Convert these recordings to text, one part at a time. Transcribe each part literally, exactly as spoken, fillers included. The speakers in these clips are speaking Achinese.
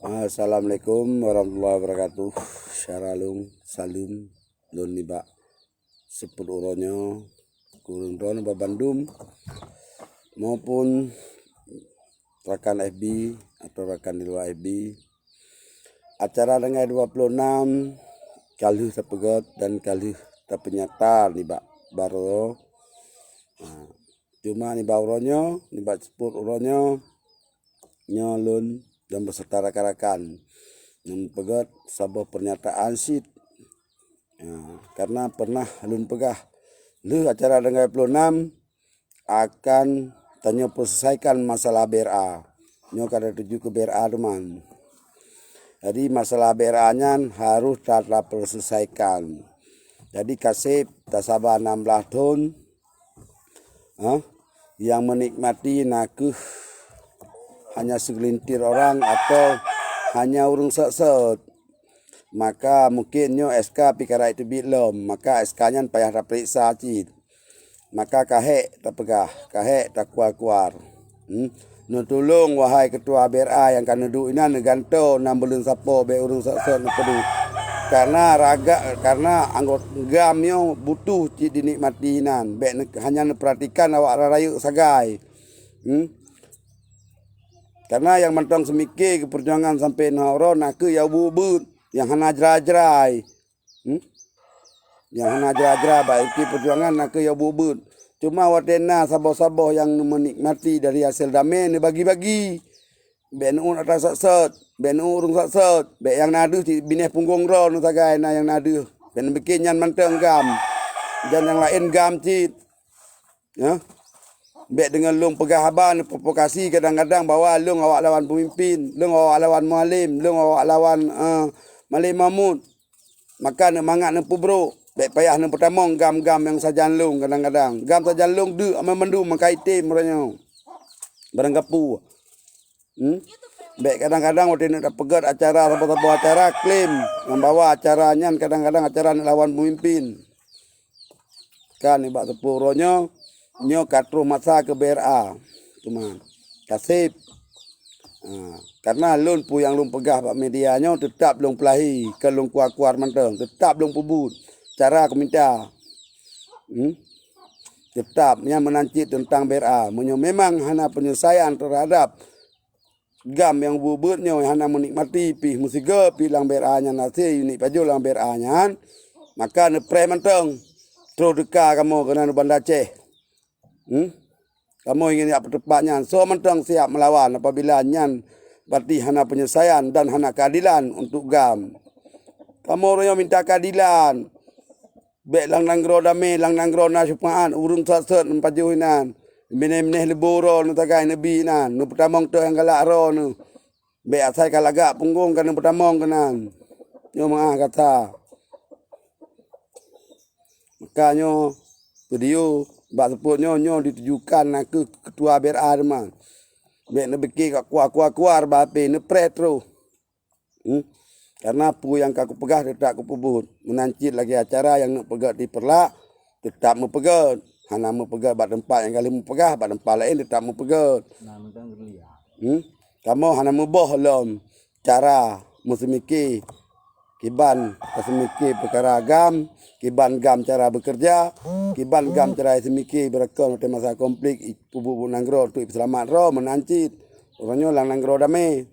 Assalamualaikum warahmatullahi wabarakatuh. Syara lôn saleuem lôn nibak seupôt uroe nyoe keu ureuëng droeneuh bandum, maupun rakan F B atau rakan di luwa F B. Acara tanggai dua puluh enam ka lheueh tapeugét dan ka lheueh tapeunyata nibak baroe. Ha, teuma nibak uroe nyoe, nibak seupôt uroe nyoe, nyoe lôn dan beserta rakan-rakan neupeugét saboh pernyataan cit. Ha, karena pernah lôn peugah, lheueh acara tanggai dua puluh enam akan tanyoe peuselesaikan masalah B R A. Nyoe ka tatuju keu B R A teuma. Jadi masalah B R A nyan harôh ta-, tapeuselesaikan. Jadi ka sép tasaba enam belas thon, ha, nyang meunikmati na kheueh hanya seugelintir orang atau hanya ureuëng sot-sot. Maka mungken nyoe S K pih ka rayeuk teubiet lom, maka S K nyan payah tapeuriksa cit. Maka ka hék tapeugah, ka hék takuar-kuar. Hmm? Neutulông, wahai keutua B R A nyang ka neuduek inan, neugantoe nam buleuen sapo bék ureuëng sot-sot neupeudeuh. Karena raga, karena anggota GAM nyoe butuh cit dinikmati inan, bék ne-, hanya neupeuratikan awak rayeuk sagai. Hmm? Karena nyang mantong seumike keu peujuangan sampoe na uroe na kheueh nyang ubeuet-ubeuet, nyang hana jrai-jrai. Hmm? Nyang hana jrai-jrai bak inti peujuangan na kheueh nyang ubeuet-ubeuet. Cuma watée na saboh-saboh nyang meunikmati dari hasé damé neubagi-bagi. Bék neuôt atra sot-sot, bék neuôt ureuëng sot-sot, bék nyang na deuh cit binéh punggong droeneuh sagai na nyang na deuh. Bék neubikin nyan mantong GAM. Dan nyang laén GAM cit. Ya. Bék deungon lôn peugah haba neuprovokasi kadang-kadang bahwa lôn awak lawan peumimpin, lôn awak lawan mualem, lôn awak lawan, eh, Malem Mahmud. Maka neumangat neupeubrok, bék payah neupeutamong GAM-GAM nyang sajan lôn kadang-kadang. GAM sajan lôn deuek amai mandum meukai tem uroe nyoe. Barang gapu. Hmm? Bék kadang-kadang watée neuk tapeugét acara saboh-saboh acara klaim nyang bahwa acara nyan kadang-kadang acara neuk lawan peumimpin. Kan nibak teupeu uroe nyoe, nyoe ka troh masa keu B R A. Teuma ka sép. Ha, karena lôn peue nyang lôn peugah bak media nyoe teutab lôn peulahi, keu lôn kuar-kuar mantong, teutab lôn peubuet cara kumita. Hmm? Teutab nyan meunan cit teuntang B R A. Meunyoe memang hana peunyeusaian teuhadab GAM nyang ubeuet-ubeuet nyoe hana meunikmati pih meusigoe pih lam B R A nyan hasé unit pajoh lam B R A nyan, maka neupreh mantong troh teuka kamoe keunan u Banda Aceh. Hmm? Kamoe ingin jak peuteupat nyan, soe mantong siap meulawan apabila nyan berarti hana peunyeusaian dan hana keuadilan untuk GAM. Kamoe uroe nyoe minta keuadilan. Bék lam nanggroe damé, lam nanggroe na syeufaat, ureuëng sot-sot neupajoh inan. Binéh-binéh leubô droeneuh sagai neubi inan, neupeutamong teuh nyang galak droeneuh. Bék asai ka lagak punggong ka neupeutamong keunan. Nyoe meuah gata. Maka nyoe video bak seupôt nyoe, nyoe ditujukan na keu keutua B R A teuma. Bék neubikin ka kuar-kuar-kuar bak H P, neupreh troh. Hmm? Karena peue nyang ka kupeugah teutab kupeubuet. Meunan cit lagée acara nyang neuk peugét di Peureulak, teutab meupeugét. Hana meupeugét bak teumpat nyang ka lheueh meupeugah, bak teumpat laén teutab meupeugét. Hmm? Kamoe hana meuboh lom cara meuseumike kiban taseumike peukara GAM, kiban GAM cara beukeureuja, kiban GAM cara seumike beurakon watée masa konflik i-, peubuet-buet nanggroe untuk peuseulamat droe meunan cit. Uroe nyoe lam nanggroe damé.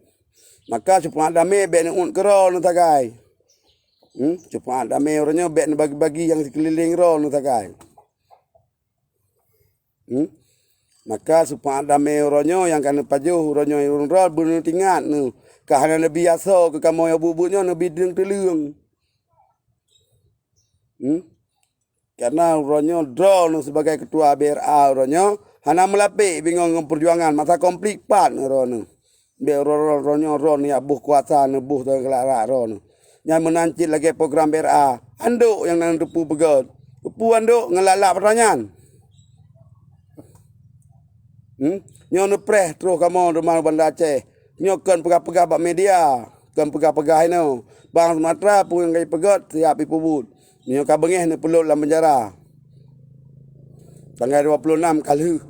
Maka syeufaat damé bék neuôt keu droeneuh sagai. Hmm? Syeufaat damé uroe nyoe bék neubagi-bagi nyang sikeulileng droeneuh sagai. Hmm? Maka syeufaat damé uroe nyoe nyang ka neupajoh uroe nyoe ureuëng droe beuneutingat neuh ka hana neubi asoe keu kamoe nyang buet-buet nyoe neubi deung teuleueng. Hmm? Karena uroe nyoe droeneuh sibagai keutua B R A uroe nyoe hana meulapék bingung ngon peujuangan masa konflik pat droeneuh. Bék uroe-uroe droeneuh nyang boh kuasa neuboh teugeulak-geulak droeneuh. Nyan meunan cit lagée program B R A. Andok nyang na neuteupeue peugét. Keupeue andok ngon lak-lak peutanyan. Hmm? Nyoe neupreh troh kamoe teuma u Banda Aceh. Nyoe kon peugah-peugah bak media, kon peugah-peugah inoe. Bang Sumatra peue nyang ka jipeugét siap jipeubuet. Nyoe ka beungéh neupeulot lam penjara. Tanggai dua puluh enam ka lheueh.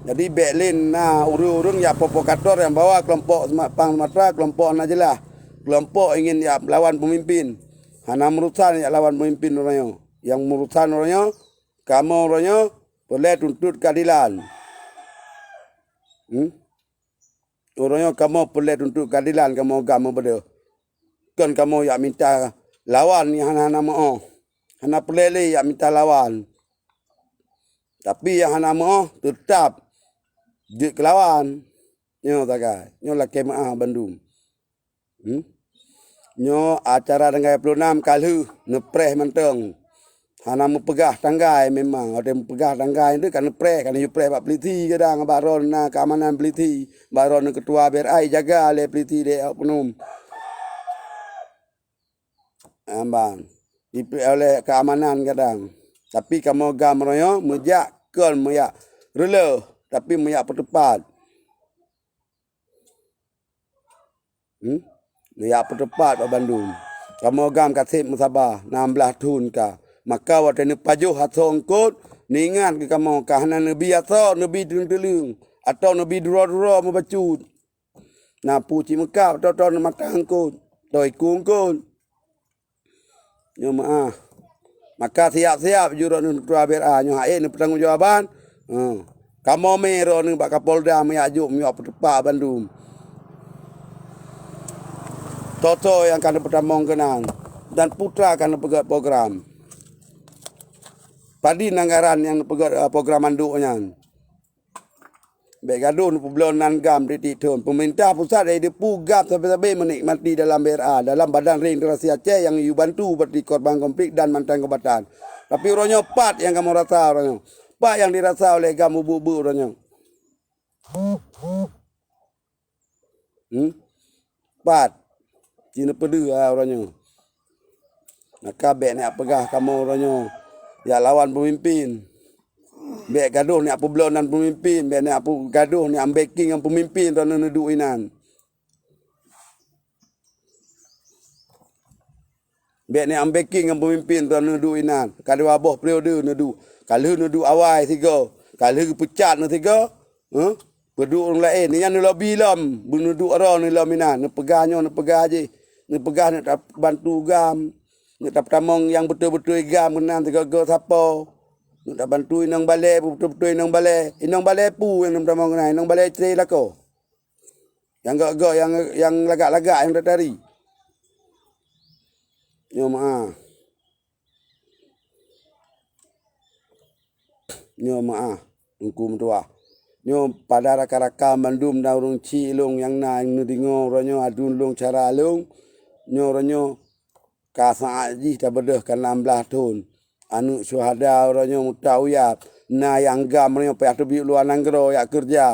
Jadi bék lé na ureuëng-ureuëng nyang provokator nyang bawa keulompok Suma-, pang Sumatra, keulompok hana jeulaih, keulompok ingin jak lawan peumimpin. Hana meurusan jak lawan peumimpin uroe nyoe. Nyang meurusan uroe nyoe, kamoe uroe nyoe peureulée tuntot keadilan. Hmm? Uroe nyoe kamoe peureulée tuntot keadilan, kamoe GAM meubeudôh. Kon kamoe jak minta lawan nyang hana-hana meuoh. Hana peureulée lé jak minta lawan. Tapi nyang hana meuoh teutab jeuet keulawan. Nyoe sagai, nyoe lakée meuáh bandum. Hmm? Nyoe acara tanggai ploh nam ka lheueh neupreh mantong. Hana meupeugah tanggai memang. Watée meupeugah tanggai nyan ka neupreh, ka neuyue preh bak peulisi kadang, bak droeneuh na keamanan peulisi, bak droeneuh keutua B R I jaga lé peulisi lé oknum. Amban. Dipreh oleh keamanan kadang. Tapi kamoe GAM uroe nyoe meujak kon meujak reulôh, tapi meujak peuteupat. Hmm? Neujak peuteupat bak bandum. Kamoe GAM ka seb meusaba, nam blaih thon ka. Maka watée neupajoh asoe eungkôt, neuingat keu kamoe ka hana neubi asoe, neubi teuleueng-teuleueng, atawa neubi duroe-duroe meubacut. Na peue cit meukab, atawa mata eungkôt, atawa iku eungkôt. Nyoe meuáh. Maka siab-siab ju droeneuh keutua B R A nyoe hase neupeutanggong jawaban. Ha. Kamoe mé droeneuh bak Kapolda meujak jok meujak peuteupat bandum. Soe-soe nyang ka neupeutamong keunan dan putra ka neupeugét program. Padum anggaran nyang neupeugét, eh, program mandum nyan. Bék gadoh neupeubloe nan GAM tieb-tieb thon. Peumeurintah pusat lé dipu GAM sabe-sabe meunikmati dalam B R A, dalam Badan Regenerasi Aceh nyang yue bantu bak korban konflik dan mantan kombatan. Tapi uroe nyoe pat nyang kamoe rasa uroe nyoe? Pat nyang dirasa oleh GAM ubeut-ubeut uroe nyoe? Hmm? Pat. Ci neupeudeuh, ah, uroe nyoe. Maka bék neujak peugah kamoe uroe nyoe jak lawan peumimpin. Bék gadoh neujak peubloe nan peumimpin, bék neujak peu-, gadoh neujak backing ngon peumimpin droeneuh neuduek inan. Bék neujak backing ngon peumimpin droeneuh neuduek inan. Ka dua boh periode neuduek. Ka lheueh neuduek awai sigoe, ka lheueh geupeucat neuh sigoe. Huh? Peuduek ureuëng laén, nyan neulobi lom, beuneuduek droeneuh lom inan, neupeugah nyoe, neupeugah jih, neupeugah neuk tabantu GAM, neuk tapeutamong nyang beutôi-beutôi GAM keunan sigoe-goe sapo. Neuk tabantu inong balée, beutôi-beutôi inong balée. Inong balée peue nyang neupeutamong keunan? Inong balée cre lakoe. Nyang gok-gok, nyang, nyang lagak-lagak nyang tatari. Nyoe meuáh. Nyoe meuáh, Teungku meutuah. Nyoe pada rakan-rakan bandum dan ureuëng chik lôn nyang na neudeungoe uroe nyoe aduen lôn cara lôn. Nyoe uroe nyoe ka saát jih tabeudôh ka nam blaih thon. Aneuëk syuhada uroe nyoe meuta uyab, na nyang GAM uroe nyoe payah teubiet luwa nanggroe jak keureuja.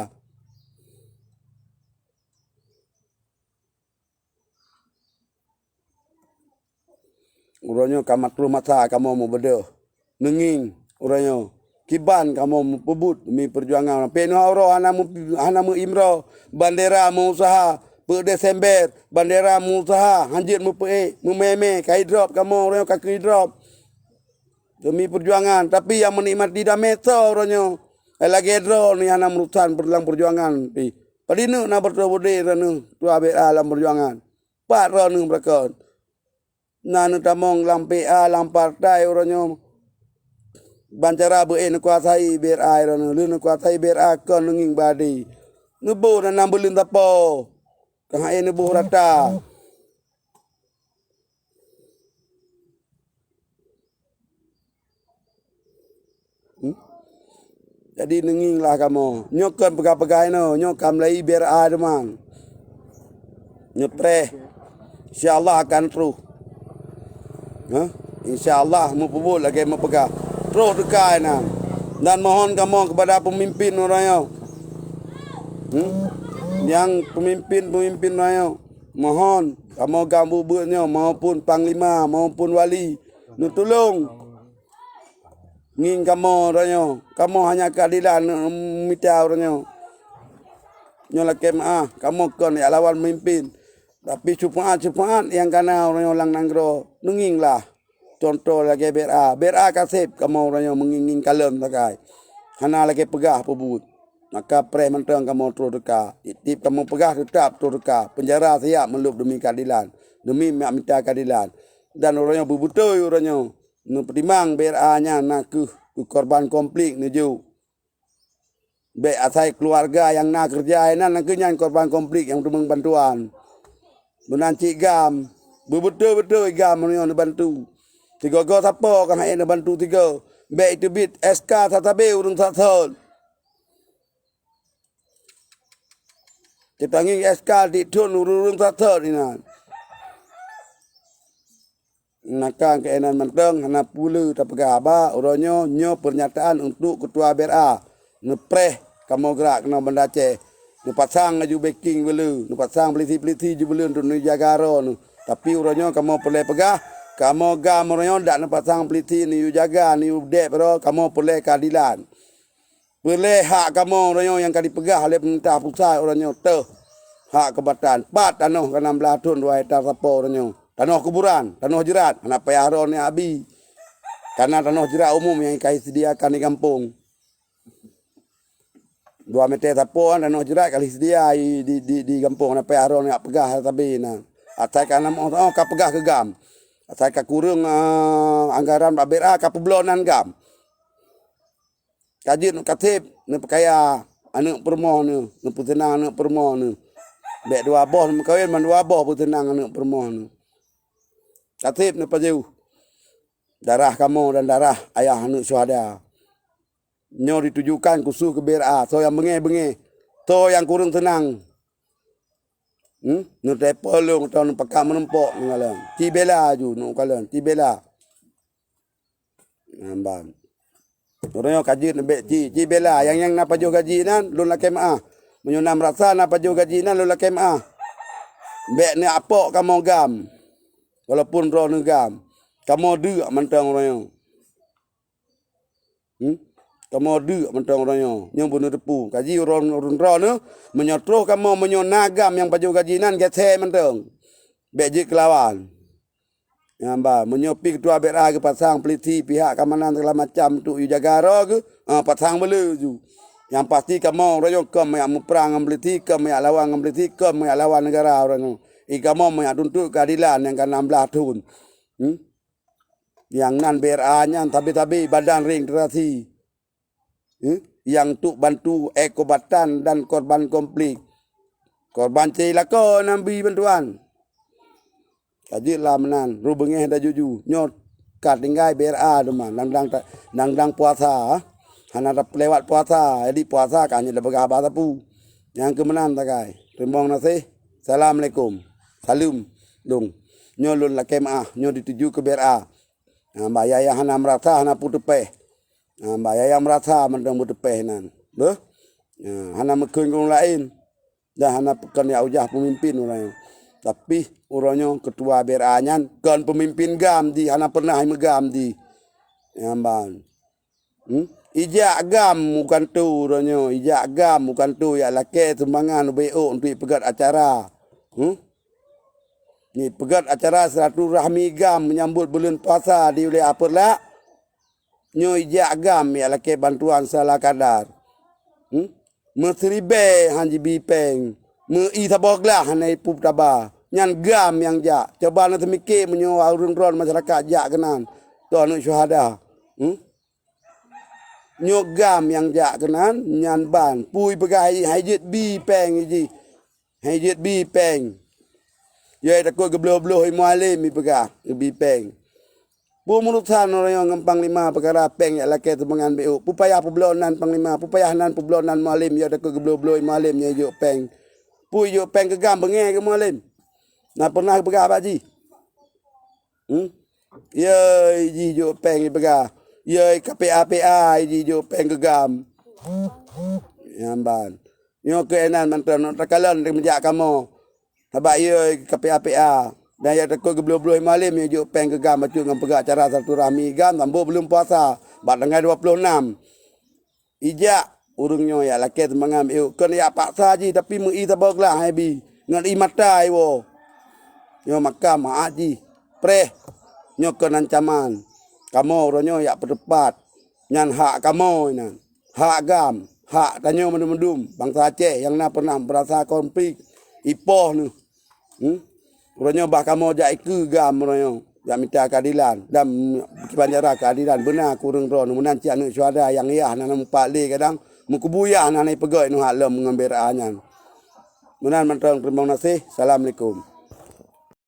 Uroe nyoe ka troh masa kamoe meubeudôh. Neungieng uroe nyoe kiban kamoe meupeubuet demi peujuangan. Peunoh uroe hana meu-, hana meuimroe, bandera meu-useuha, peuet Desember, bandera meu-useuha, hanjeuet meupeuék, meumé-mé, ka idrop kamoe uroe nyoe ka keu idrop. Demi peujuangan, tapi nyang meunikmati damé soe uroe nyoe? Lagée droeneuh hana meurusan lam peujuangan pih. Padum na beutôi beudé droeneuh tuha B R A lam peujuangan? Pat droeneuh beureukat? Na neutamong lam P A, lam partai uroe nyoe. Ban cara beu-ék neukuasai B R A droeneuh. Lheueh neukuasai B R A kon neungieng badi. Neuboh dan nam beuleuen sapo. Ka han ék neuboh rata. Hmm? Jadi neungieng lah kamoe. Nyoe kon peugah-peugah inoe, nyoe ka mulai B R A teuma. Nyoe preh. Insya Allah akan troh. Hah? Insya Allah meupeubuet lagée meupeugah. Troh teuka inan. Dan mohon kamoe kepada pemimpin uroe nyoe. Hmm? Nyang pemimpin-pemimpin uroe nyoe. Mohon kamoe GAM buet-buet nyoe maupun panglima maupun wali neutulông. Ngieng kamoe uroe nyoe, kamoe hanya keadilan mita uroe nyoe. Nyoe lakée meuáh, kamoe kon jak lawan pemimpin. Tapi syufaat-syufaat nyang kana uroe nyoe lam nanggroe, neungieng lah. Cuntoh lagée B R A. B R A ka seb kamoe uroe nyoe meungieng-ngieng kalon sagai. Hana lagée peugah peubuet. Maka preh mantong kamoe troh teuka. Tiep-tiep kamoe peugah teutap troh teuka. Peunjara siap meulôb deumi keadilan, deumi mak mita keadilan. Dan uroe nyoe beubeutôi uroe nyoe neupeutimang B R A nyan na kheueh keu korban konflik neujok. Bék asai keuluwarga nyang na keureuja inan, na kheueh nyan korban konflik nyang teumeung bantuan. Meunan cit GAM, beubeutôi-beutôi GAM meunyoe neubantu. Sigoe-goe sapo ka hana neubantu sigoe. Bék teubiet S K sabe-sabe ureuëng sat-sot. Teutangieng S K di thon ureuëng-ureuëng sat-sot inan. Maka keunan mantong hana peue lé tapeugah haba uroe nyoe, nyoe peurnyataan untuk Keutua B R A. Neupreh kamoe geurak keunoe Banda Aceh. Neupasang laju backing beu le, neupasang polisi-polisi ju beu le untuk neujaga droeneuh. Tapi uroe nyoe kamoe peureulée peugah, kamoe GAM uroe nyoe dak neupasang polisi neuyue jaga, neuyue deb droe, kamoe peureulée keadilan. Peureulée hak kamoe uroe nyoe nyang ka dipeugah lé peumeurintah pusat uroe nyoe teuh hak keubatan. Pat tanoh ka nam blaih thon dua hekta sapo uroe nyoe. Tanoh kuburan, tanoh jeurat, hana payah droeneuh abi. Kana tanoh jeurat umum nyang ka disediakan di gampông. Dua meter sapo tanoh jeurat ka disediakan di, di, di gampông, hana payah droeneuh peugah sabe na. Asai ka nam oh, oh, ka peugah keu GAM. Asai ka kureueng, ah, anggaran bak B R A ka peubloe nan GAM. Ka jeuet ka seb neupeukaya aneuëk peurumoh neuh, neupeuseunang aneuëk peurumoh neuh. Bék dua boh neumeukawen, ban dua boh peuseunang aneuëk peurumoh neuh. Ka seb neupajoh darah kamoe dan darah ayah aneuëk syuhada. Nyoe ditujukan khusus keu B R A, soe nyang beungéh-beungéh, soe nyang kureueng seunang. Hmm? Neuteupeu lôn atau neupakat meurumpok neukalon. Ci bela ju neukalon, ci bela. Nyan ban. Uroe nyoe ka jeuet neubek ci, ci bela. Nyang, nyang na pajoh gaji nan, lôn lakée meuáh. Meunyoe na meurasa na pajoh gaji nan, lôn lakée meuáh. Bék neuapok kamoe GAM. Walaupun droeneuh GAM. Kamoe deuk mantong uroe nyoe. Hmm? Kamoe deuk mantong uroe nyoe. Nyoe beuneuteupeu. Kaji ureuëng, ureuëng droeneuh, meunyoe troh kamoe, meunyoe na GAM nyang pajoh gaji nan, gesé mantong. Bék jeuet keulawan. Nyan ba, meunyoe pi keutua B R A geupasang polisi pihak keamanan segala macam untuk yue jaga droe geuh, ah, pasang beu le ju. Nyang pasti kamoe uroe nyoe kon manyak muprang ngon polisi, kon manyak lawan ngon polisi, kon manyak lawan neugara uroe nyoe. I kamoe manyak tuntot keuadilan nyang ka nam blaih thon. Hmm? Nyang nan B R A nyan sabe-sabe badan registrasi. Hmm? Nyang untuk bantu ék keubatan dan korban konflik. Korban cilako nan bi bantuan. Ka jeuet lah meunan, rôh beungéh dah juju. Nyoe ka tinggai B R A teuma, dang-dang ta-, dang-dang puasa, hana lewat puasa, jadi puasa ka hana lé peugah haba sapeue. Nyang keu meunan sagai. Teurimong gaséh. Assalamualaikum. Saleuem dong. Nyoe lôn lakée meuáh, nyoe dituju keu B R A. Ha, bah yah-yah hana meurasa, hana peuteupéh. Ha, bah yah-yah meurasa mantong peuteupéh nan. Beuh? Ha, hana meukheun keu ureuëng laén. Dan hana peukon jak ujah peumimpin ureuëng nyoe. Tapi uroe nyoe keutua B R A nyan kon peumimpin GAM jih, hana pernah jimeugam jih. Nyan ban. Hmm? Ijak GAM u kantô uroe nyoe, ijak GAM u kantô jak lakée sumbangan ubé ôk untuk ipeugét acara. Hmm? Ipeugét acara silaturahmi GAM menyambut buleuen puasa di Ulée Apeurlak. Nyoe ijak GAM jak lakée bantuan seulakadar. Hmm? Meusiribée han jibi péng, meu-i saboh glah hana ipup taba. Nyan GAM nyang jak. Coba na teumike meunyoe ureuëng droe masyarakat jak keunan. Toh aneuëk syuhada. Hmm? Nyoe GAM nyang jak keunan, nyan ban. Pui peugah hai, hai jeuet bi péng jih. Hai jeuet bi péng. Yai takot geubloh-bloh i Mualem ipeugah, geubi péng. Peue meurusan uroe nyoe ngon Panglima peukara péng jak lakée sumbangan bék ôk? Peue payah peubloe nan Panglima, peue payah nan peubloe nan Mualem, yai takot geubloh-bloh i Mualem nyang ijok péng. Peue ijok péng keu GAM beungéh keu Mualem? Na pernah geupeugah bak jih? Hmm? Yai jih jok péng ipeugah. Yai ka P A P A jih jok péng keu GAM. Nyan ban. Nyoe keu inan mantong takalon meujak kamoe. Sabab yai ka P A P A. Dan yai takot geubloh-bloh i Mualem nyang jok péng keu GAM bacut ngon peugah acara silaturahmi GAM sambot buleuen puasa bak tanggai dua ploh nam. Ijak ureuëng nyoe jak lakée sumbangan bék ôk, kon jak paksa jih, tapi meu-i saboh glah hai bi, ngon i mata iwoe. Nyoe maka meu'ah jih, preh. Nyoe kon ancaman. Kamoe uroe nyoe jak peuteupat. Nyan hak kamoe nyan. Hak GAM. hak tanyoe mandum-mandum bansa Aceh nyang na pernah merasa konflik ipoh neuh. Hmm? Uroe nyoe bah kamoe jak ikeue GAM uroe nyoe, jak mita keadilan dan kiban jaroe keadilan. Beuna kureueng droe neuh meunan cit aneuëk syuhada nyang yah na meupat lé kadang meukubu yah na ipeugét neuh hak lom ngon B R A nyan. Meunan mantong, teurimong gaséh. Assalamualaikum.